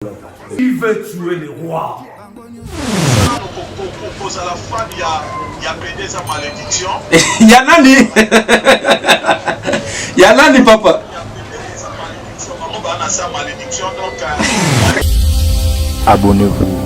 Il veut tuer le roi. Kozala fan ya ya pede eza malédiction. Ya nani? Ya nani papa? Ya pede eza malédiction. Bango ba na sa malédiction donc. Abonnez-vous.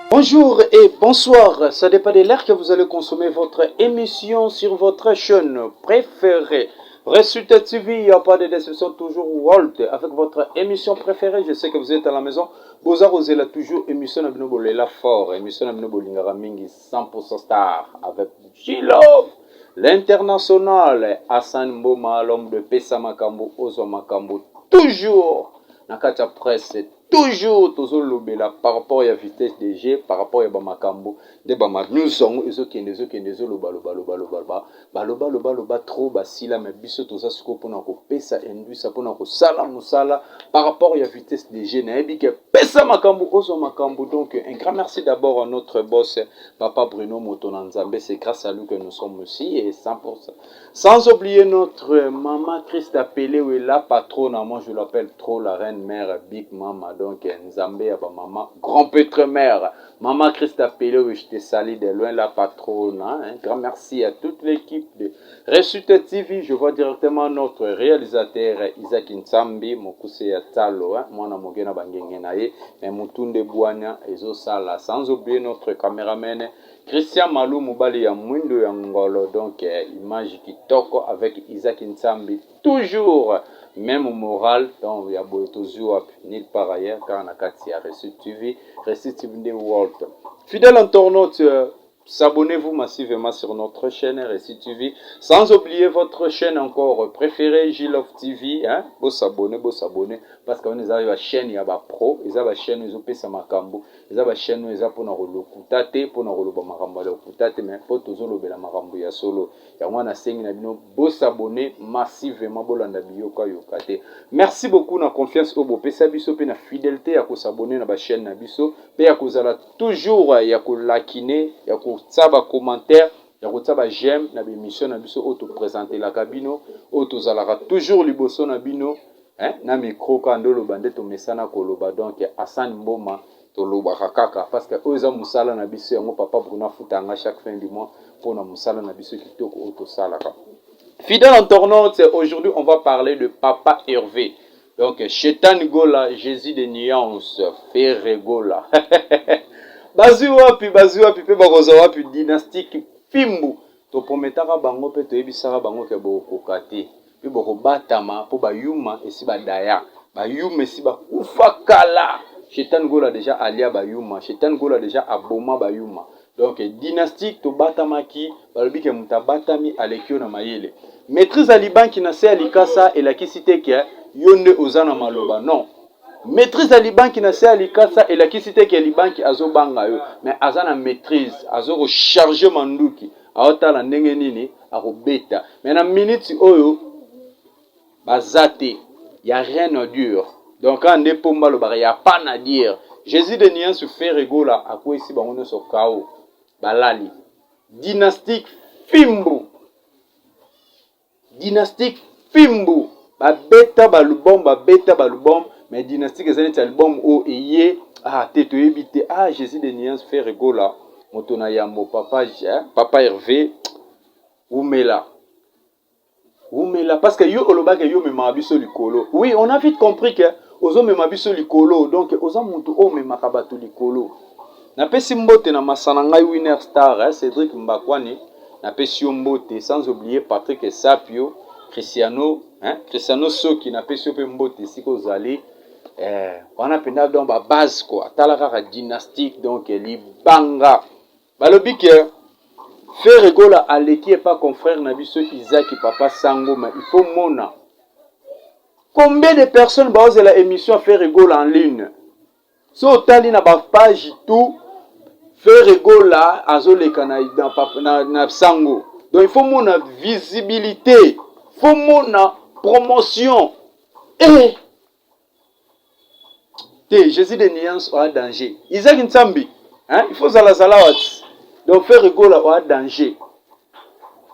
Bonjour et bonsoir, ça dépend de l'heure que vous allez consommer votre émission sur votre chaîne préférée. Résultat TV, il n'y a pas de déception, toujours World. Avec votre émission préférée, je sais que vous êtes à la maison. Boza Rosela, toujours émission na bino bolela fort, émission na bino bolingaka mingi 100% star avec G-Love, l'international Hassan Mboma, l'homme de Pesa Makambo, Ozwa Makambo, toujours na kati ya presse toujours tozolobela par rapport ya vitesse de jeu, par rapport ya bamakambo nde bama news yango ezokende ezokende ezoloba loba loba loba loba baloba loba loba trop basila. Me biso toza sikoyo mpona kopesa induisa, mpona kosala mosala par rapport ya vitesse de jeu. Nayebi ke pesa makambo, ozwa makambo. Donc un grand merci d'abord à notre boss papa Bruno Moto na Nzambe, c'est grâce à lui que nous sommes aussi et 100%. Sans oublier notre maman Christa Pelewe, la patronne, moi je l'appelle trop la reine mère, Big Mama, donc Nzambe ya ba maman, grand prêtre mère. Maman Christa Pelewe, je te salue de loin, la patronne. Hein. Un grand merci à toute l'équipe de Resute TV. Je vois directement notre réalisateur Isaac Nsambi, Mokuse ya Talo, hein. Mwana mogena bangenge na ye, mais Mutunde Bwanya, Ezo Sala. Sans oublier notre caméraman Christian Malou, mobali ya mwindo ya ngolo, donc image kitoko avec Isaac Nsambi, toujours même moral. Donc ya boye tozwi wapi? Nulle part ailleurs, kaka na kati ya Réussite TV. Réussite TV nde world. Fidèle internaute, s'abonnez-vous massivement sur notre chaîne Réussite TV, sans oublier votre chaîne encore préférée G-Love TV, hein. Bo s'abonner, bo s'abonner, parce que on eza ba chaîne ya ba pro, eza ba chaîne ezopesa makambo, eza ba chaîne oyo eza mpona kolokuta te, mpona koloba makambo ya lokuta te, mais mpo tozolobela makambo ya solo. Yango wana nasengi na bino bosabonner massivement, bolanda biyokayoka te. Merci beaucoup na confiance oyo bopesa biso mpe na fidélité ya kosabonner na bachaîne na biso mpe ya kozala toujours, ya kolakine, ya kotia bacommentaire, ya kotia baj'aime na baémission na biso oyo topresentelaka bino, oyo tozalaka toujours liboso na bino, hein? Na micro kaka nde oloba nde tomesana koloba. Donc Hassan Mboma, tolobaka kaka parce que oyo eza mosala na biso. Yango papa Bruno afutanga chaque fin du mois mpona mosala na biso kitoko oyo tosalaka. Fidèle internaute, aujourd'hui on va parler de papa Hervé, donc Shetan Gola, Jésus de nuance, Ferre Gola. Bazwi wapi, bazwi wapi mpe bakozwa wapi? Dynastique fimbu, toprometaka bango mpe toyebisaka bango ke bokokoka te mpe bokobatama mpo bayuma esi badaya, bayuma esi bakufa kala. Shetan Gola déjà alia bayuma, Shetan Gola déjà aboma bayuma. Donc dynastique tobatamaki, balobi ke moto abatami aleki yo na mayele. Maîtrise ya libanki na se ya likasa elakisi te ke yo nde oza na maloba. Non, maîtrise ya libanki na se ya likasa elakisi te ke libanki azobanga yo, mais aza na maîtrise, azokocharger manduki, aotala ndenge nini akobeta. Mais na minute oyo baza te, ya rien à dire. Donc kaka nde pomba alobaka, ya pas à dire. Jésus de nuance, Ferre Gola akweyisi bango nyonso kao, balali. Dynastique fimbu, dynastique fimbu, babeta balbum, babeta balbum, mais dynastique eza neti album oyo eye ah te, toyebi te. Ah, Jésus de nuance, Ferre Gola, moto na yambo, papa, eh, papa Hervé, umela, umela, parce que yo olobaki yo omemaka biso likolo. Oui, on a vite compris que ozomema biso likolo. Donc oza motu oyo omemaka bato likolo. Napesi mbote na masa na ngai Winner Star, eh, Cédric Mbakwani, napesi yo mbote. Sans oublier Patrick Sapio, Cristiano, hein, Cristiano Soki, napesi yo mpe mbote esika ozali. Eh, wana mpenza donc babase quoi. Tala kaka dynastique, donc libanga. Balobi ke Ferre Gola aleki epa confrère na biso Isaac papa Sango, mais il faut mona combien de personnes baozela émission Ferre Gola en ligne. So otali na bapage tout, Ferre Gola azoleka na Sango. Donc il faut mona visibilité, faut mona promotion. Eh te, Jésus de nuance oa danger. Isaac Nsambi, hein, il faut zalazala wati. Donc Ferre Gola oa danger.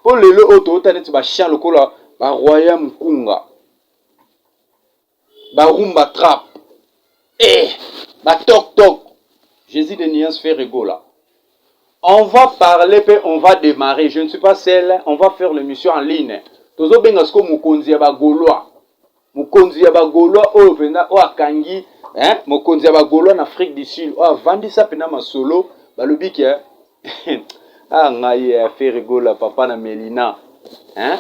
Po lelo oyo toyota neti ba chant lokola ba Royaume Kunga. Ba rumba trap. Eh, ba tok tok. Jésus de nuance Ferre Gola. On va parler pe on va démarrer. Je ne suis pas seul, on va faire l'émission en ligne. Tozo benga siko mokonzi ya ba Gaulois. Mokonzi ya ba Gaulois oyo penza oyo akangi hein, mokonzi ya ba Gaulois na Afrique du Sud oyo avandisa pena masolo balobi ke ah ngai eh, Ferre Gola papa na Melina hein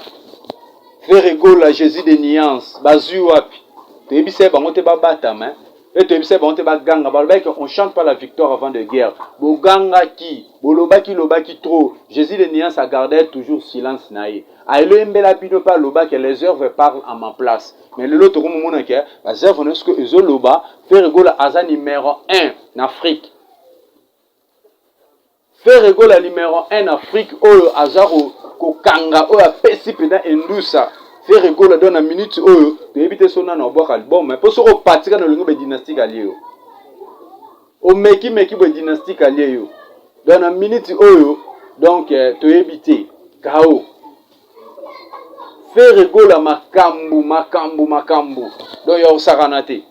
Ferre Gola Jésus de nuance bazui wapi toyebisa ye bango te babatama hein? Pe toyebisaki bango te baganga, balobaki que on chante pas la victoire avant de guerre. Bogangaki, bolobaki lobaki trop. Jesus de nuance a gardait toujours silence na ye. Aeloyembela bino pe aloba que les oeuvres parlent en ma place. Mais lelo tokomomona que ba oeuvres na ye sikoyo ezoloba Ferre Gola aza numero 1 na Afrique. Ferre Gola numero 1 na Afrique oyo aza kokanga oyo apesi mpenza endusa Ferre Gola donc na minute oyo toyebi te so nano abwaka album mpo soki opatika na olingi boye dynastique alie yo omeki meki boye dynastique alie yo donc na minute oyo donc eh, toyebi te kao Ferre Gola makambu makambu makambu donc ya kosakana te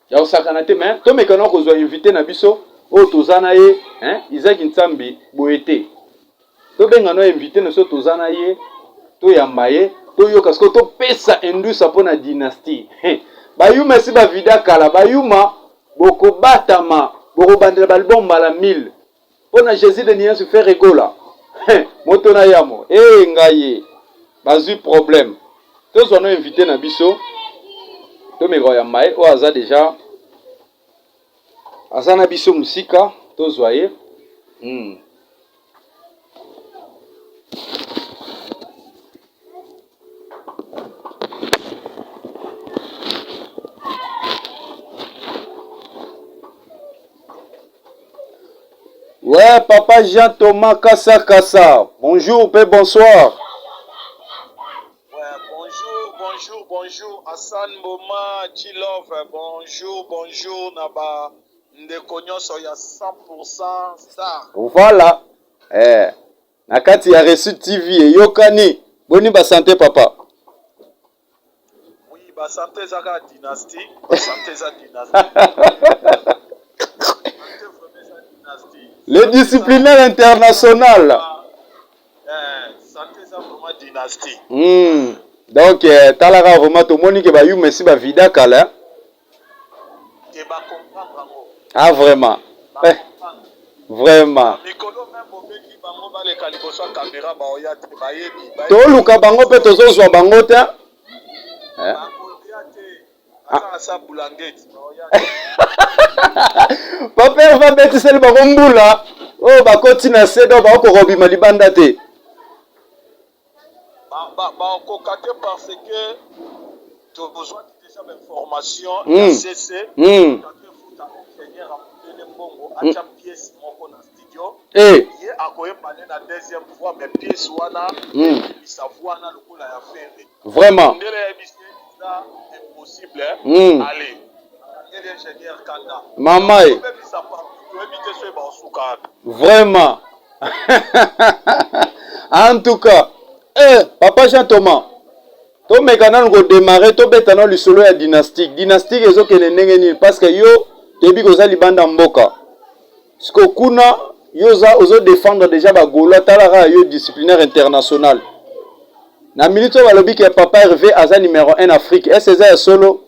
ya kosakana te mais tomeka na kozwa invité na biso oyo toza na ye hein, Isaac Nsambi boye te tobenga no invité na biso toza na ye toyamba ye toyoka sikoyo topesa indusa mpo na dynastie bayuma esi bavida kala bayuma bokobatama bokobandela balbum mbala 1000 Mpo na Jesus de nuance Ferre Gola moto na yamo ee ngai ye bazui problème tozwa no invité na biso tomeka koyamba ye oyo aza deja aza na biso mosika tozwa ye hmm. Ouais, papa Jean-Thomas Kassa Kassa. Bonjour pe bonsoir. Ouais, bonjour, bonjour, bonjour. Hassan Mboma, Chilove, bonjour, bonjour. Naba ndeko nyonso ya 100% star. Voilà. Eh. Na kati ya Reçu TV eyokani. Boni ba sante papa. Oui, ba sante eza kaka dynastie, ba sante eza dynastie. Le disciplinaire international. Eh, sante eza vraiment dynastie. Hmm. Donc eh, talaka vraiment tomoni ke ba yuma esi ba vida kala. Te ba comprendre yango. Ah vraiment. Eh. Vraiment. Mikolo meme bobeki bango baleka liboso ya camera baoya te bayebi. Toluka bango pe tozozwa bango te. Eh? Bakoya te. Aza na sa bulangeti baoya te. Papa Herve abetiseli bango mbula oyo bakoti na se donc bakokoka kobima libanda te. Bakoka te parce que tozwaki deja ba information ya CC futa ingénieur amundele mbongo atya pièce moko na studio eh. ye akoyemba nde na deuxième voix mais pièce wana ebimisa voix wana lokola ya Ferre vraiment ndele ayebisi eza impossible allez akangeli ingénieur kanda mama e obebisa partout toyebi te soki baosuka wapi vraiment en tout cas eh, papa Jean Thomas tomeka nanu kodemare tobeta nanu lisolo ya dynastique dynastique ezokende ndenge nini parce que yo toyebi koza libanda mboka siko kuna yo oza ozodefendre déjà bagaulois tala kaka yo disciplinaire international na minute oyo balobi ke papa Hervé aza numero 1 Afrique est-ce eza ya solo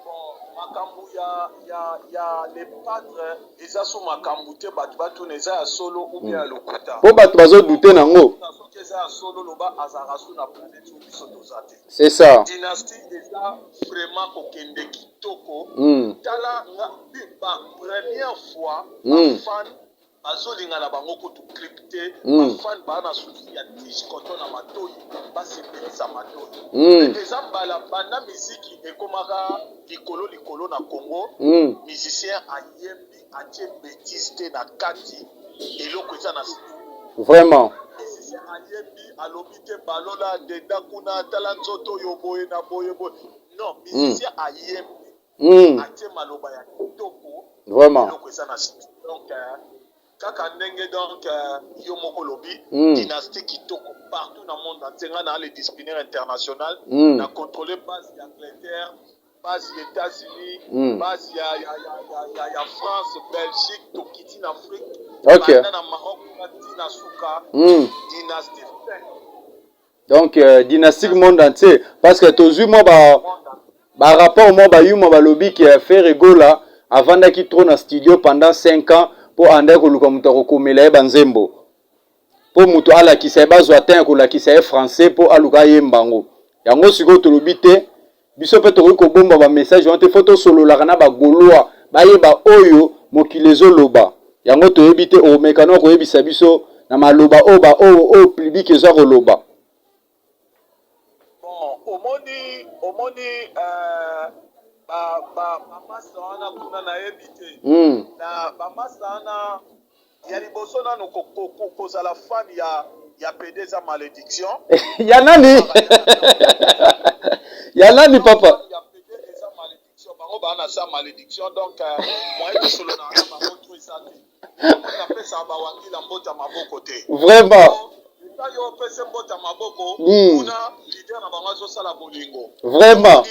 Bon, makambo ya ya ya le padre eza so makambo te bato batuna eza ya solo ou bien ya lokuta. Mpo bato bazo douter nango. Soki eza ya solo loba azalaka su na planète oyo biso toza te. C'est ça. Dynastie eza vraiment kokende kitoko. Tala nga ba première fois ba fan Bazolinga na bango kutu clip te ba fan ba na souci ya tige coton na matoyi basepelisa matoyi mais eza mbala banda miziki ekomaka likolo likolo na Congo musicien ayembi atie betise te na kati eloko eza na Vraiment. Musicien ayembi alobi te balola denda kuna tala nzoto oyo boye na boye boye non musicien ayembi atie maloba ya kitoko Vraiment. eloko eza na studio. Donc kaka ndenge donc yo moko olobi, dynastie kitoko partout na monde entier. Nga na le disciplinaire international, na contrôler base ya Angleterre, base ya États-Unis, base ya France, Belgique, tokiti na Afrique, banda na Maroc ti na suka. Dynastie fin. Donc dynastique monde entier, parce que tozwi mwa ba rapport mwa bayuma, balobi ke Ferre Gola avandaki trop na studio pendant 5 ans mpo andaki koluka moto akokomela ye banzembo, mpo moto alakisa ye, bazwa temps ya kolakisa ye français mpo aluka ayemba yango. Yango sikoyo tolobi te, biso mpe tokoki kobomba ba message wana te, faut tosololaka na ba Gaulois, bayeba oyo mokili ezoloba. Yango toyebi te, omeka no koyebisa biso na maloba oyo ba oyo public eza koloba. Bon, omoni bamasa wana kuna, nayebi te. Na bamasa wana ya liboso, nanu kozala fan ya PD eza malédiction. Ya nani, ya nani, papa? Ya PD eza malédiction, bango baa na sa malédiction. Donc moyen tosolo na bango to eza te. Napesaka bawangila mbota maboko te. Vraiment. Eza yo opesi mbota maboko, kuna leader na bango azosala bolingo. Bana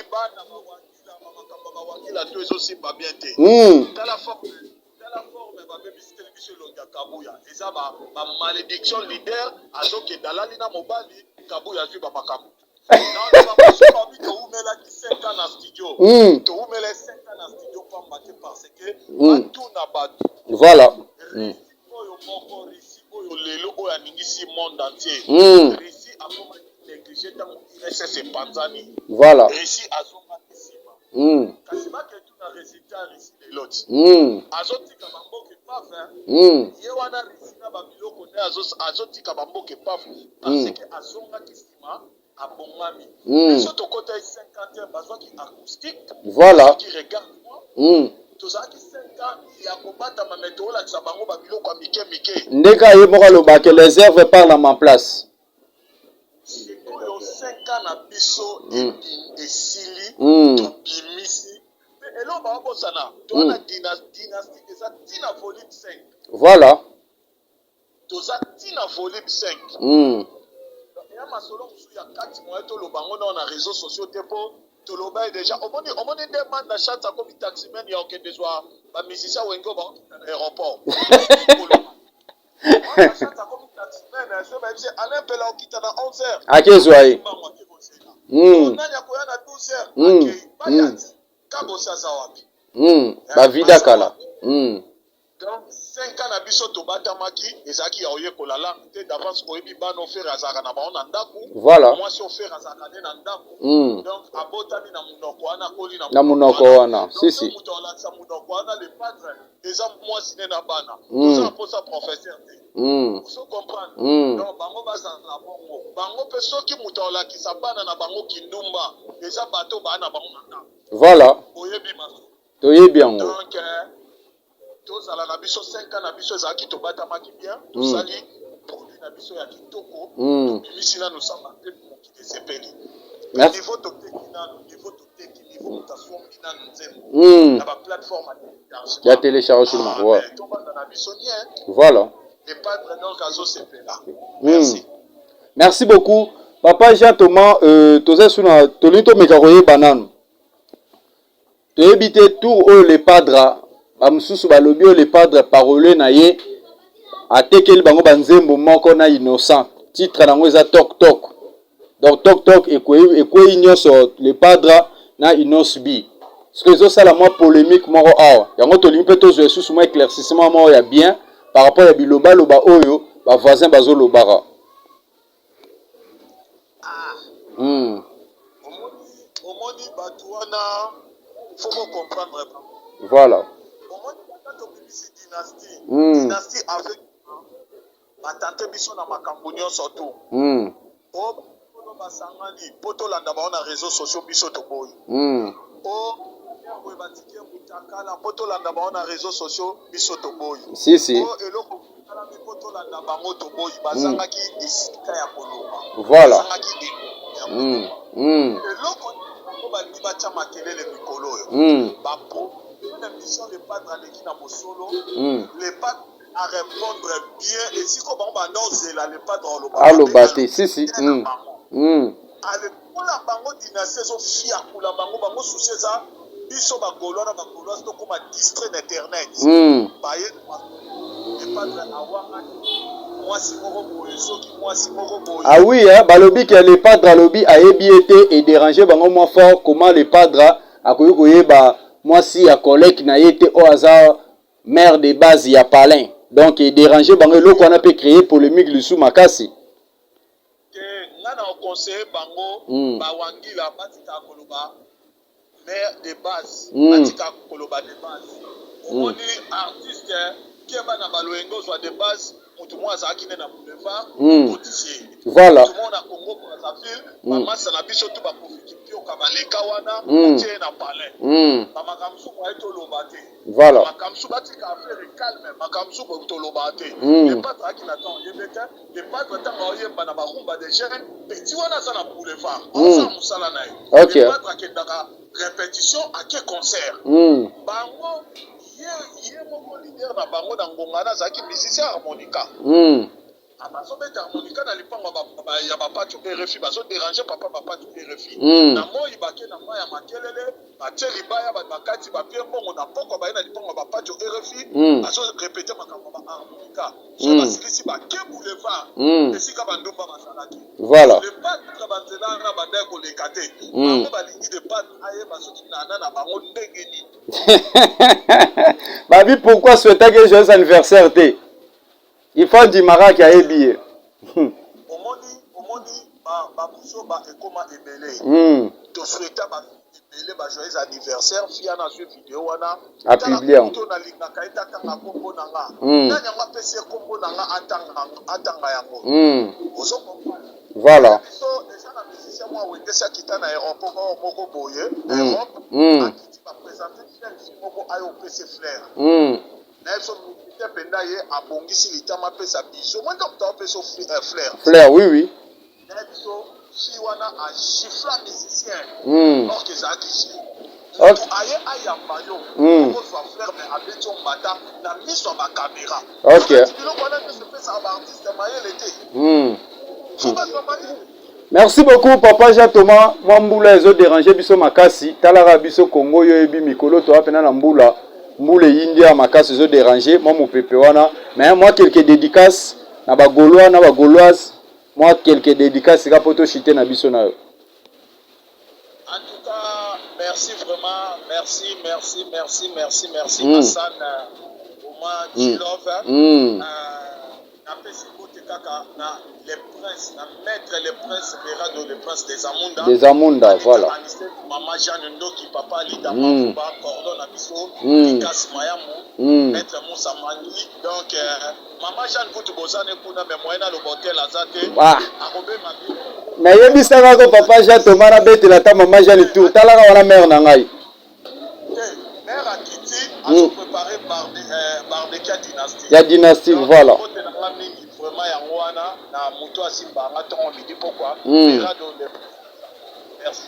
bawangila, bamakambo bawangila to ezosimba bien te. Tala forme babebisiteli biso elongi ya Kabuya, eza ba malédiction. Leader azokende, alali na mobali, Kabuya azwi bamakambo. Babi toumelaki 5 ans na studio. Toumela 5 ans na studio pamba te, parce que batuna bato. Oyo moko Russie, oyo lelo oyo aningisi monde entier. Russie akomaki négligé ntango URSS epanzani. Russie azongaki nsima. Kasi baketu na résultat, Russie lelo ti azotika bamboka epave. Ye wana Russie na babiloko nde azotika bamboka epave, parce que azongaki nsima, abongami. Biso tokota 50, bazwaki acoustique. Bazwaki regarde moi. Tozalaki 5 ans ya kobatama, me toolakisa bango babiloko ya mike mike. Ndenge ye moko alobaka, les œuvres parlent à ma place. Sikoyo 5 ans na biso esili. Tobimisi mpe eloko bakobosana, toza na dynastie, eza ntina volume 5. Toza ntina volume 5. Eya masolo mosusu ya kati, moye toloba yango nao na réseau sociaux te, mpo toloba ye déjà. Omoni nde manda chance akomi taximan ya okende zwa ba musicien Wenge oyo baokita na aéroport. Manda chance akomi taximan, so bayebisi Alain Mpela okita na 11 heures. Akezwa ye. Mbango ake kozela. Nani akoya na 12 heures? Akei bayati kabosi aza wapi? Bavida kala. Donc 5 ans na biso tobatamaki, ezalaki ya oyekola langue te d'avance. Oyebi bana o Ferre azalaka na bango na ndako. Mwasi o Ferre azalaka nde na ndako. Donc abotami na monoko wana, akoli na Na monoko wana. Donc, Si, si. moto alakisa monoko wana le padre eza mwasi ne na bana. Toza na mposa professeur te. Ozo comprendre? Donc bango bazala na bongo, bango mpe soki moto alakisa bana na bango kindumba, eza bato baa na bango na ndako. Oyebi maso. Toyebi yango. Donc tozala na biso 5 ans na biso ezalaki, tobatamaki bien, tosali produit na biso ya kitoko. Tobimisi nanu samba te, mokili esepeli. Merci. Niveau toteki nanu, niveau toteki, niveau moto asombi nanu nzembo na ba plateforme ya téléchargement. Ah, mais tobanda na biso nie. Le padre donc azosepela. Merci. Merci beaucoup, papa Jean Thomas. Toza suna, tolingi tomeka koyeba nanu, toyebi te tour oyo le padre, bamosusu balobi oyo le padre parole na ye atekeli bango banzembo moko na Innocent, titre nango eza Tok Tok. Donc Tok Tok ekwei nyonso le padre na Innoss'B, ce ezosala mwa polémique moko awa. Yango tolingi mpe tozwa lisusu mwa éclaircissement moko ya bien par rapport ya bilobaloba oyo ba voisin bazolobaka. Ah. Omoni bato wana, faut ko comprendre bango. Omoni, ata tobimisi dynastie, dynastie avec batante biso na makambo nyonso tu. O oyo basangani mpo tolanda bango na réseaux sociaux, biso toboyi. O boye batiki mutakala mpo tolanda bango na réseaux sociaux, biso toboyi. Si, si. O eloko esalami mpo tolanda bango, toboyi. Bazangaki esika ya koloba. Bazangaki eloko ya koloba. Eloko bango balingi batya makelele mikolo oyo, bapo Une émission, le padre aleki na bosolo. Le padre a répondre bien esika bango banda ozela le padre aloba. Aloba te, si si. Ale mpona bango dynastie ezofiakula bango. Bango susi eza biso bagaulois na bagauloise tokóma distrait na internet. Baye, le padre awangani mwasi moko boye, soki mwasi moko boye. Ah oui, hein, balobi ke le padre alobi ayebi ye te, edérange bango mwa fort. Comment le padre akoki koyeba mwasi ya collègue na ye te, oyo aza mère de base ya palin? Donc edérange bango eloko wana mpe créer polémique lisusu makasi. Te, nga na oconseille bango, bawangila batika koloba mère de base. Batika koloba de base. Omoni artiste keba na baloyenge, ozwa de base, motu moko azalaki nde na boulevard, okotisi ye. Motu moko na Congo Brazzaville, bamasa na biso to bakofiki pioka baleka wana, otie ye na palin. Bamakambo mosusu aye toloba te. Makambo mosusu batika affaire calme, makambo mosusu toloba te. Le padre ayaki na temps oyebe te. Le padre, ntango aoyemba na barumba de jeune petit wana, aza na boulevard, aosala mosala na ye. Le padre akendaka répétition, ake concert. Bango ye moko leader na bango na ngonga wana azalaki musicien harmonica. Bazobeta harmonica na lipango ya bapacho RFI, bazodéranger papa bapacho RFI. Na moi bake na mai ya makelele, batie libaya, bato bakati bapie mbongo. Na pokwa baye na lipango ya bapacho RFI, bazorépéter makambo ya baharmonica. So basilisi, bake boulevard, esika bandumba bazalaki. Le padre, banzela wana banda koleka te. Bango balingi le padre ayeba soki nana na bango ndenge nini. Babi pourquoi souhaitaki joyeux anniversaire te? Il faut andimaka ayebi ye. Omoni babuzoba ekoma ebele. Tosouhaita ebele ba joyeux anniversaire. Fia na azwi video wana. Apublier yango. To nalingaka ye tatanga kombo na nga. Nani yango apesi ye kombo na nga atanga yango? Ozo comprendre? Biso eza na musicien mwa wengesi akita na aéroport moko boye na Europe. Akiti, baprésente fleur, fille moko ayo opesi fleur. Na ye biso musicien mpenza, ye abongisi litama, apesa biso mwa ntango moto aopesa fleur. Fleur, oui. Na ye biso fille wana agifla musicien, or que ezalaki jeu. Moto aye ayamba yo, okozwa fleur, mais abeti yo mbata na miso ya bacaméra. Biloko wana nyonso epesaka baartiste mayele te. Faut bazwa mayele. Merci beaucoup, papa Jean Thomas. Mwa mbula ezodéranger biso makasi. Talaka biso Congo, yo oyebi mikolo toa mpena na mbula. Mbula eyindi ya makasi, ezodéranger mwa mopepe wana. Mais mwa quelques dédicaces na bagaulois na bagauloise, mwa quelques dédicaces kaka mpo toshite na biso na yo. En tout cas, merci vraiment, merci, merci, merci, merci, merci. Hassan, Oma, Chilove. Napesi mbote kaka na le prince, na maître le prince Berado, le prince des Amunda. Des Amunda, voilà. Mama Jeanne Ndoki, papa Lida Mafuba, cordon na biso, Likas Mayamu, maître Moussa Mangi. Donc, mama Jeanne kutu bozane kuna, mais moyen na lobotel aza te. Ah. Akobema bino. Nayebisaka ko papa Jean Thomas nabetela ata mama Jeanne tour. Talaka wana mare na ngai. Te, mare akiti, azoprépare barbecue ya dynastie. Ya dynastie, Donc, voilà. mbote na nga mingi vraiment yango wana na moto asimbanga ntongo midi pokwa. Berado le merci.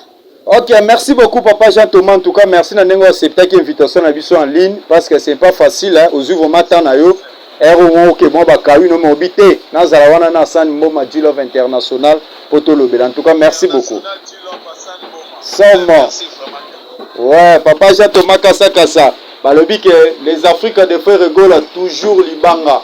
Ok, merci beaucoup, papa Jean Thomas. En tout cas, merci na ndenge acceptaki invitation na biso en ligne, parce que c'est pas facile, hein. Ozwi vraiment temps na yo. Ero mo ok mo bakayu no mobi te. Nazala wana na San Mboma G-Love International po tolobela. En tout cas, merci beaucoup. International G-Love, Hassan Mboma. Somo. Merci vraiment. Ouais, papa Jean Thomas Kassa Kassa. Balobi que les Africains de Ferre Gola toujours libanga.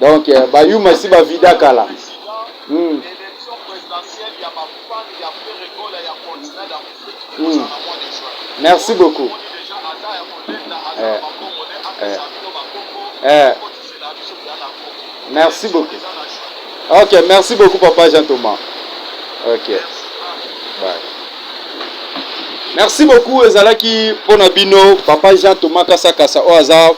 Donc bayuma si ba vida kala. Président, élection présidentielle ya bafans ya Ferre Gola ya continent d'Afrique ekozala na mois de juin. Merci beaucoup. Omoni déjà aza ya kolenda, aza na bambongo ne apesa bino bakombo, okotisela biso ya na kombo. Merci Élection beaucoup. eza na juin. Ok, merci beaucoup, papa Jean Thomas. Ok. Merci. Bye. Merci beaucoup, ezalaki mpona bino papa Jean Thomas Kasakasa oyo aza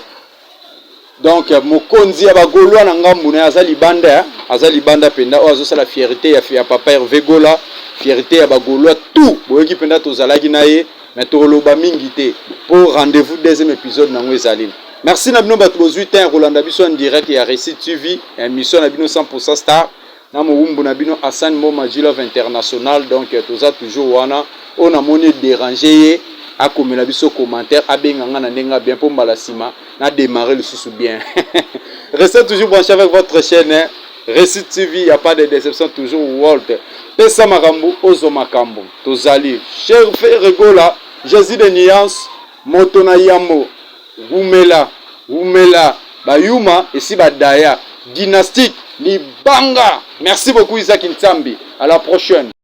donc mokonzi ya bagaulois na ngambu na ye. Aza libanda, aza libanda mpenza, oyo azosala fierté ya papa Hervé Gola, fierté ya bagaulois tout. Boyoki mpenza, tozalaki na ye, mais tokoloba mingi te mpo rendez-vous deuxième épisode nango ezali. Merci na bino bato bozwi temps ya kolanda biso en direct ya Récit TV, ya émission na bino 100% star na mowumbu na bino Hassan Mboma G-Love International. Donc toza toujours wana. Oyo namoni déranger ye. Akomela biso commentaire, abenga nga na ndenge ya bien mpo mbala nsima na démarrer lisusu bien. Restez toujours branché avec votre chaîne, hein? Réussite TV, y a pas de déception, toujours World. Pesa makambo, ozo makambo. Tozali cher Ferre Gola, Jésus de nuance, moto na yambo, wumela wumela, bayuma esi badaya dynastique libanga. Merci beaucoup Isaac Ntambi, à la prochaine.